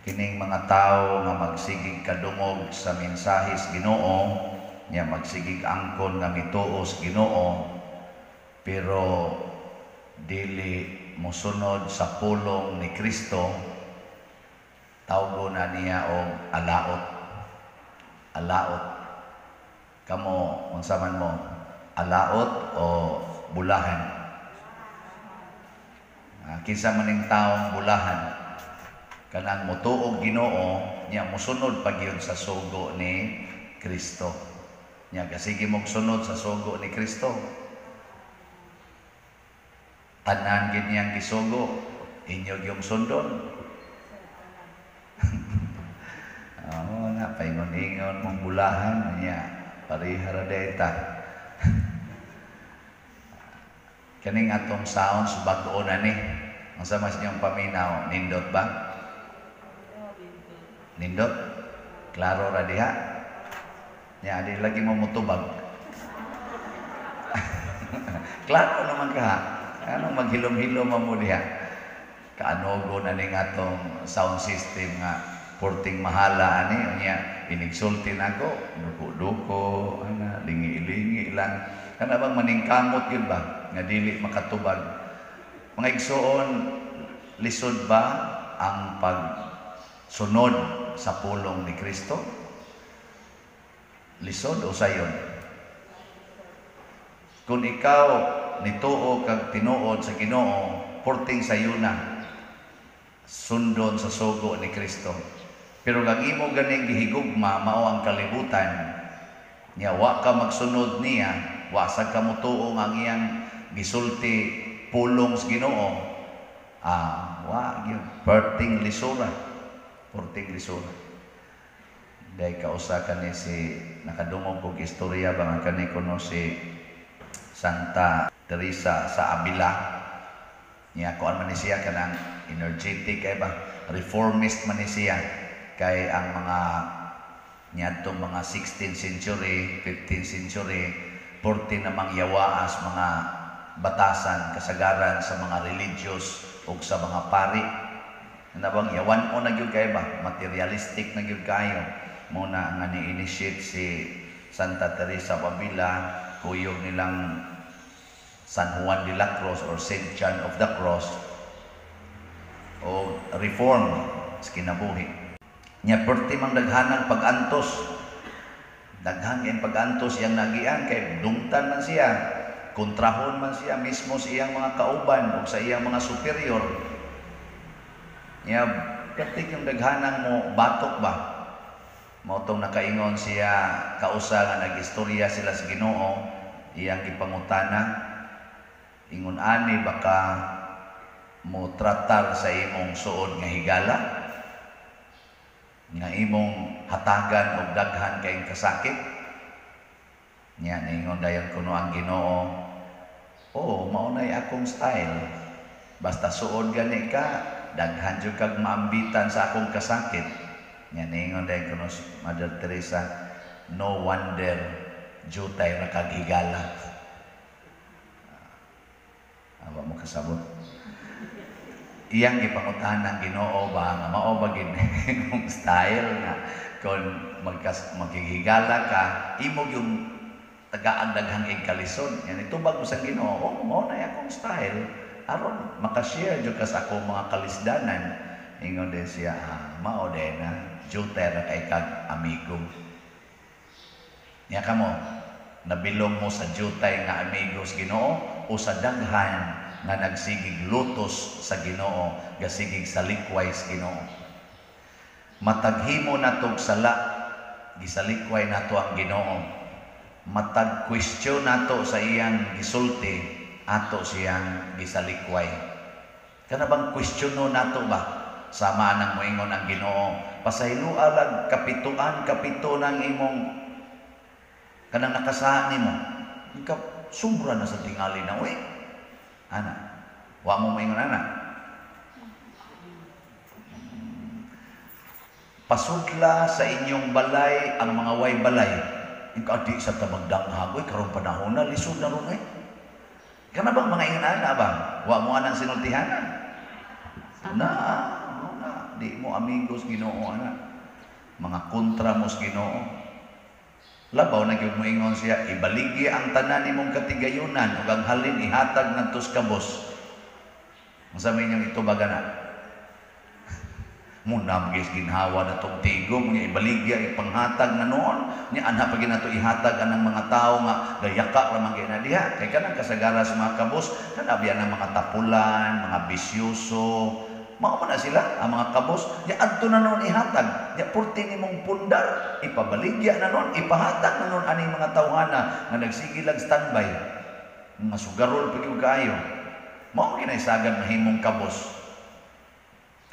Kining mga tao nga magsigig kadungog sa mensahe sa Ginoo, nya magsigig angkon nga mituo sa Ginoo, pero dili mosunod sa pulong ni Kristo, tawgo na niya og alaot. Alaot. Kamo, unsa man mo? Alaot o bulahan? Ah, kinsa man ning taong bulahan? Kanang motuog Ginoo, nya mosunod pa gyud sa sugo ni Kristo. Nya gasige mong sunod sa sugo ni Kristo. Tanan gid niyang gisugo, inyo gyung sundon. Oo na, paingon-ingon mong bulahan niya, pareha ra ta. Kaning atong sounds bag-o na ni. Unsa mas inyong paminaw, nindot ba? Nindot? Klaro ra diha? Nya di lagi mo mutubag. Klaro naman ka. Anong maghilom-hilom mo diha? Kaanogo na ning atong sound system nga porting mahala ani, unya inigsulti nako, duko-duko, ana, lingi-lingi lang. Kana bang maningkamot gyud ba nga dili makatubag? Mga igsoon, lisod ba ang pagsunod sa pulong ni Kristo? Lisod o sayon? Kung ikaw nituo kag tinuod sa Ginoo, porting sayuna sundon sa sugo ni Kristo. Pero kang imo ganing gihigugma mao ang kalibutan, nya wa ka magsunod niya, wa sad ka motuo nga ang iyang gisulti pulong sa Ginoo, wa gyud, perting lisura, perting lisura. Dahil kausa kani si nakadungog kog istorya ba nga kani kuno si Santa Teresa sa Avila. Niya kuan man ni siya, kanang energetic kay ba, reformist man ni siya, kay ang mga niadtong mga 16th century, 15th century, porte namang yawaas mga batasan kasagaran sa mga religious ug sa mga pari. Na bang yawan o na gyud kay ba, materialistic na gyud kayo. Mo na nga ni-initiate si Santa Teresa of Avila, kuyog nilang San Juan de la Cruz or Saint John of the Cross, o reform sa kinabuhi. Nya perti mang daghanang pag-antos. Daghan kayong pag-antos iyang nagian kay dungtan man siya, kontrahon man siya mismo sa iyang mga kauban o sa iyang mga superior. Nya perti yung daghanang mo batok ba. Mao tong nakaingon siya kausa nga nag-istorya sila sa Ginoo, iyang gipangutana, ingon ani baka mo tratar sa imong suod nga higala, nga imong hatagan og daghan kayong kasakit? Nya ningon dayon kuno ang Ginoo, "Oo, mao nay akong style. Basta suod gani ka, daghan jud kag maambitan sa akong kasakit." Nya ningon dayon kuno Mother Teresa, "No wonder jutay ra kag higala." Awa mo kasabot. Iyang gipangutahan ng Ginoo ba nga mao ba gid imong style nga kung maghihigala ka, imo yung tagaang daghang igkalisod. Yan itubag mo sa Ginoo, "Oh, mao na akong style aron makashare jud ka sa akong mga kalisdanan." Ingon din siya, "Ah, mao din na jutay ra kay kag amigo." Nya kamo, nabilong mo sa jutay nga amigo sa Ginoo o sa daghan nga nagsigig lutos sa Ginoo, gasigig sa likway sa Ginoo? Matag himo natog sala, gisalikway nato ang Ginoo. Matag question nato sa iyang gisulti, ato siyang gisalikway. Kana bang questiono nato ba? Sama nang moingon ang Ginoo, "Pasayloa lag kapituan kapito ng imong kanang nakasaha nimo." Ika sobra na sa tingali na uy. Ana, wa mo moingon ana. "Pasudla sa inyong balay ang mga way balay." Ika di sa tabagdanghag uy, karong panahon na lisod na ron eh. Kana bang mga ingon ana ba? Wa mo anang sinultihanan? Na, na. Di mo amigos Ginoo ana. Mga kontra mo sa Ginoo. Labaw na gyud moingon siya, ibaligya ang tanan nimong katigayunan ug ang halin ihatag ngadto sa kabos. Unsa may inyong itubag ana? Muna magis ginhawa na tong tigom nga ibaligya ipanghatag na noon nya ana pa ginato ihatag anang mga tawo nga gayaka ra man gyud na diha kay kanang kasagara sa mga kabos kana biya ng mga tapulan, mga bisyoso, mao man na sila ang mga kabos nya adto na noon ihatag nya purti nimong pundar ipabaligya na noon ipahatag na noon aning mga tawhana nga nagsige lang standby, mga sugarol pa gyud kaayo. Mao man kinaisagan mahimong kabos.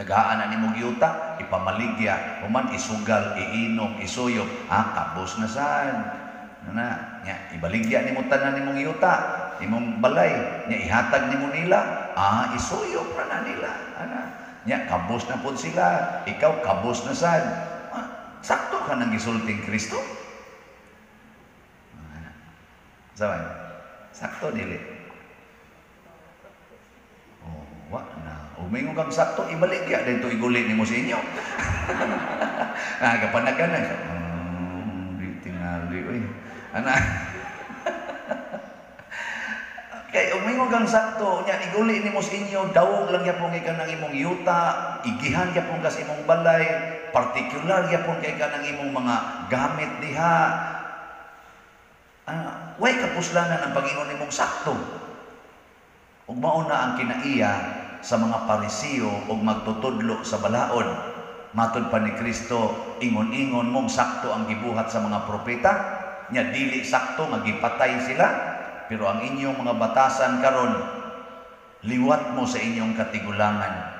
Tagaan na nimo yuta, ipamaligya, human isugal, iinom, isuyop, kabos na sad. Na, nya ibaligya nimo tanan nimong yuta, imong balay, nya ihatag nimo nila, isuyop ra na nila. Ana, nya kabos na pud sila, ikaw kabos na sad. Sakto ka nang gisulting Kristo? Ana. Sabay, sakto dili. Oh, wa na. Umingon kang sakto, ibaligya dito iguli nimo sa inyo. Kapanagan na. Di tingali oy. Ana. Kay umingon kang sakto, nya iguli nimo sa inyo, dawog lang gyapon kay kanang imong yuta, igihan gyapon ka sa imong balay, partikular gyapon kay kanang imong mga gamit diha. Way kapuslanan ang pag-ingon nimong sakto. Ug mao na ang kinaiya sa mga Parisiyo og magtutudlo sa balaod. Matod pa ni Kristo, ingon-ingon mong sakto ang gibuhat sa mga propeta, nya dili sakto nga gipatay sila, pero ang inyong mga batasan karon liwat mo sa inyong katigulangan.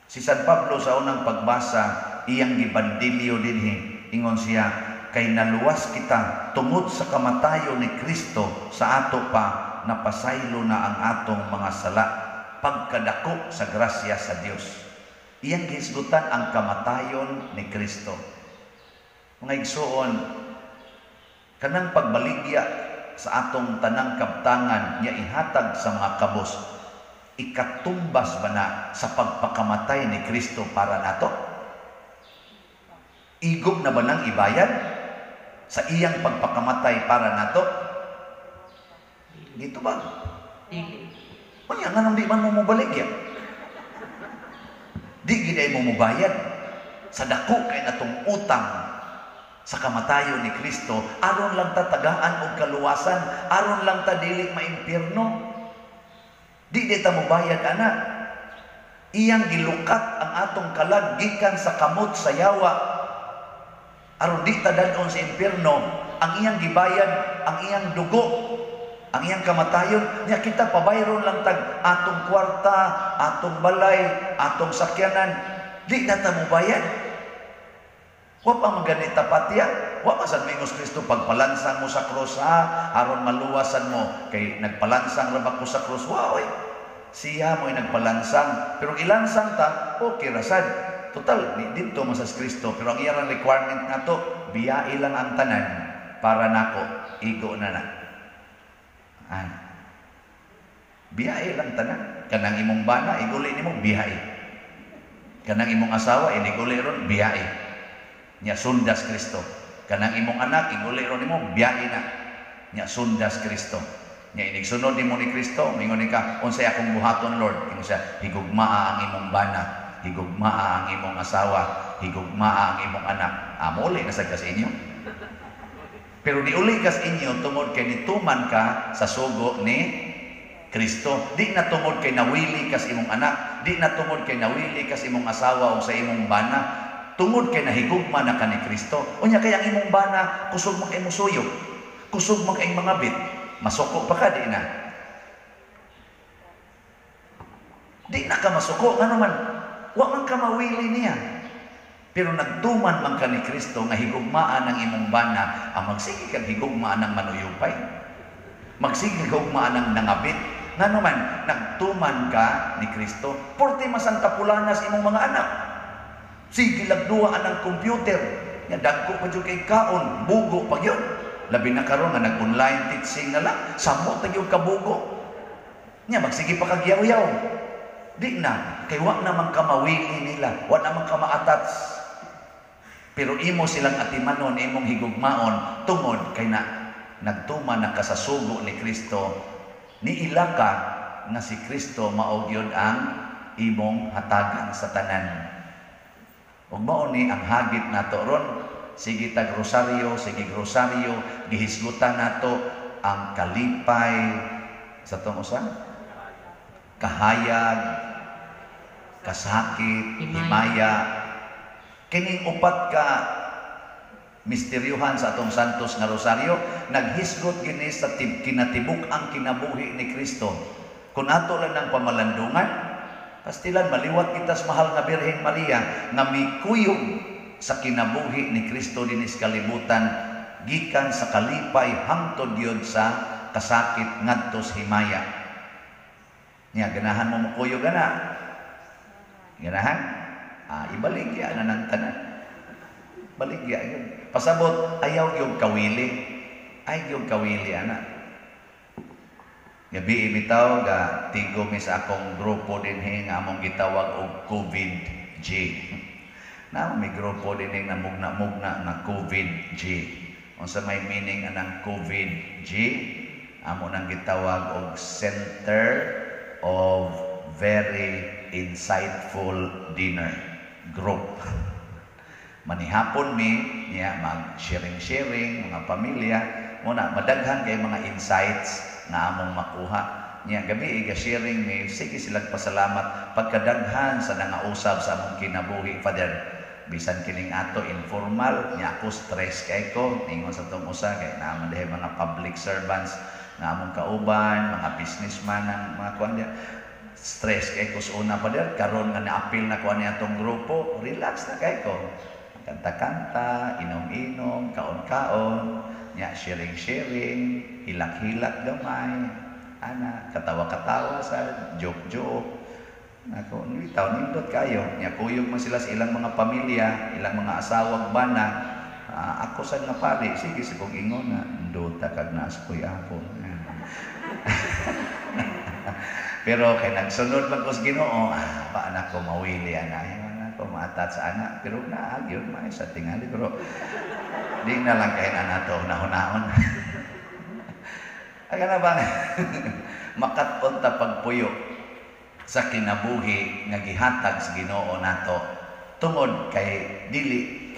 Si San Pablo sa unang pagbasa, iyang gibandilyo dinhi, ingon siya, kay naluwas kita tungod sa kamatayon ni Kristo sa ato pa napasaylo na ang atong mga sala pagkadako sa grasya sa Dios. Iyang gihisgutan ang kamatayon ni Kristo. Mga igsuon, kanang pagbaligya sa atong tanang kabtangan niya ihatag sa mga kabos, ikatumbas ba na sa pagpakamatay ni Kristo para nato? Igog na ba nang ibayad sa iyang pagpakamatay para nato? Dito ba? Dili. Unya, nganong di man mo mobaligya? Di giday mo mobayad sa dako kay natong utang sa kamatayon ni Kristo, aron lang ta tagaan og kaluwasan, aron lang ta dili maimpierno. Di di ta mobayad ana. Iyang gilukat ang atong kalag gikan sa kamot sa yawa aron di ta dad-on sa impierno. Ang iyang gibayad, ang iyang dugo, ang iyang kamatayon, nya kita pabayron lang tag atong kwarta, atong balay, atong sakyanan. Di na ta mobayad. Wa pa man gani tapatya. Wa pa sad mingos Kristo pagpalansang mo sa krus, ha, aron maluwasan mo kay nagpalansang ra ba ko sa krus? Wa oy. Siya mo'y nagpalansang, pero ilansang ta, okay ra sad. Total ni didto man sa Kristo, pero ang iyang requirement nato, biyai lang ang tanan para nako, igo na na. Ay. Biyai lang tanan. Kanang imong bana, iguli nimo, biyai. Kanang imong asawa, iniguli ron, biyai. Nya sundas Kristo. Kanang imong anak, iguli ron nimo, biyai na. Nya sundas Kristo. Nya inigsunod nimo ni Kristo, mingon ni ka, unsay akong buhaton, Lord? Ingon siya, higugmaa ang imong bana, higugmaa ang imong asawa, higugmaa ang imong anak. Muli na sad ka sa inyo. Pero niuli ka sa inyo tungod kay nituman ka sa sugo ni Kristo. Di na tungod kay nawili ka sa imong anak, di na tungod kay nawili ka sa imong asawa o sa imong bana, tungod kay nahigugma na ka ni Kristo. Unya kay ang imong bana, kusog man kay musuyok, kusog man kay mga bit, masuko pa ka, di na. Di na ka masuko, ngano man, wa man ka mawili niya. Pero nagtuman man ka ni Kristo nga higugmaan ang imong bana, ang magsige kang higugmaan ang manuyupay. Magsige kang higugmaan ang nangabit. Ngano man, nagtuman ka ni Kristo. Porte mas ang kapulanas imong mga anak. Sige lagduaan ang computer. Nga dagko pa jud kay kaon, bugo pa gyud. Labi na karon nga nag-online teaching na lang, samot na gyud kabugo. Nya magsige pa kag yaw-yaw. Di na, kay wa naman ka mawili nila, wa naman ka ma-attach. Pero imo silang atimanon, imong higugmaon, tungod kay na nagtuman na ka sa sugo ni Kristo, niila ka nga si Kristo mao gyud ang imong hatagan sa tanan. Ug mao ni ang hagit nato ron, sige tag rosaryo, sige rosaryo, gihisgutan nato ang kalipay sa tong usa, kahayag, kasakit, Himaya. Himaya. Kining upat ka misteryuhan sa atong Santos nga Rosaryo, naghisgot gini sa kinatibuk ang kinabuhi ni Kristo. Kung ato lang ng pamalandungan, pastilan maliwat kita sa mahal nga Birhen Maria nga mikuyog sa kinabuhi ni Kristo dinis kalibutan gikan sa kalipay hangtod gyud sa kasakit ngadto sa himaya. Nya ganahan mo mokuyog ana? Ganahan? Ah, ibaligya na ng tanan. Baligya yun. Pasabot, ayaw yung kawili. Ay yung kawili, ana. Gabi bitaw, ga tigo mi sa akong grupo dinhi nga among gitawag og COVID G. Na may grupo dinhi nga mugna-mugna nga COVID G. Unsa may meaning anang COVID G? Amo nang gitawag og Center of Very Insightful Dinner Group. Manihapon mi niya, mag sharing-sharing mga pamilya muna, madaghan kay mga insights nga among makuha niya. Gabi ga sharing mi, sige silang pasalamat pagkadaghan sa nangausab sa among kinabuhi. "Father, bisan kining ato informal niya, ako stress kay ko," ningon sa tong usa, kay naa man dihay mga public servants nga among kauban, mga businessman ang mga kuan diha. "Stress kay ko sa una, Father. Karon nga naapil na ko ani atong grupo, relax na kay ko. Kanta-kanta, inom-inom, kaon-kaon, nya sharing-sharing, hilak-hilak gamay, ana, katawa-katawa sa joke-joke." Ako, bitaw nindot kayo. Nya kuyog man sila sa ilang mga pamilya, ilang mga asawag bana. Ah, ako sa nga pari, sige sa kong ingon na, "Ndota kag naas ko'y ako." Pero kay nagsunod man ko sa Ginoo, ah, ba na ko mawili ana, ayaw na ko maatat sa ana, pero naa gyud may sa tingali, pero di na lang kay na nato nahunaon. Aga na ba makat-on ta pagpuyo sa kinabuhi nga gihatag sa Ginoo nato tungod kay dili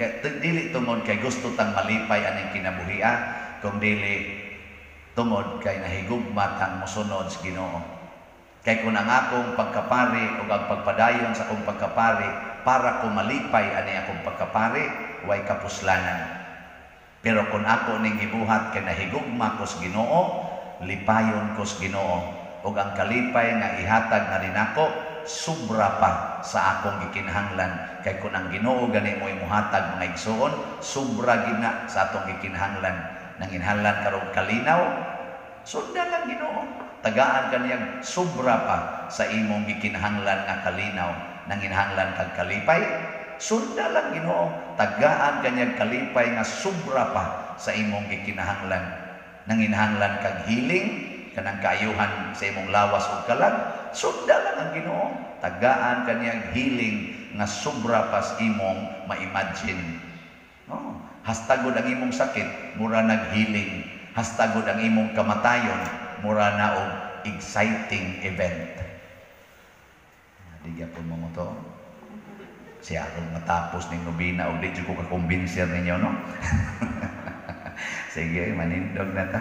tungod kay gusto tang malipay aning kinabuhi, ah, kung dili tungod kay nahigugma tang mosunod sa Ginoo. Kay kung ang akong pagkapari o ang pagpadayon sa akong pagkapari para ko malipay ani akong pagkapari, way kapuslanan. Pero kung ako ning gibuhat kay nahigugma ko sa Ginoo, lipayon ko sa Ginoo. Ug ang kalipay nga ihatag na rin ako, sobra pa sa akong gikinahanglan. Kay kung ang Ginoo gani mo imuhatag, mga igsuon, sobra gina sa atong gikinahanglan. Nanginahanglan karong kalinaw, sundan lang Ginoo. Tagaan kaniyang sobra pa sa imong gikinahanglan nga kalinaw. Nanginahanglan kag kalipay, sundan lang Ginoo. Tagaan kaniyang kalipay nga sobra pa sa imong gikinahanglan. Nanginahanglan kag healing, kanang kaayuhan sa imong lawas ug kalag, sundan lang ang Ginoo. Tagaan kaniyang healing nga sobra pa sa imong ma-imagine. No, hastagod ang imong sakit, mura nag-healing. Hastagod ang imong kamatayon, mura na og exciting event. Di gyapon mo mo to. Siya akong matapos ning nobina og di jud ko kakumbinser ninyo, no? Sige, manindog na ta.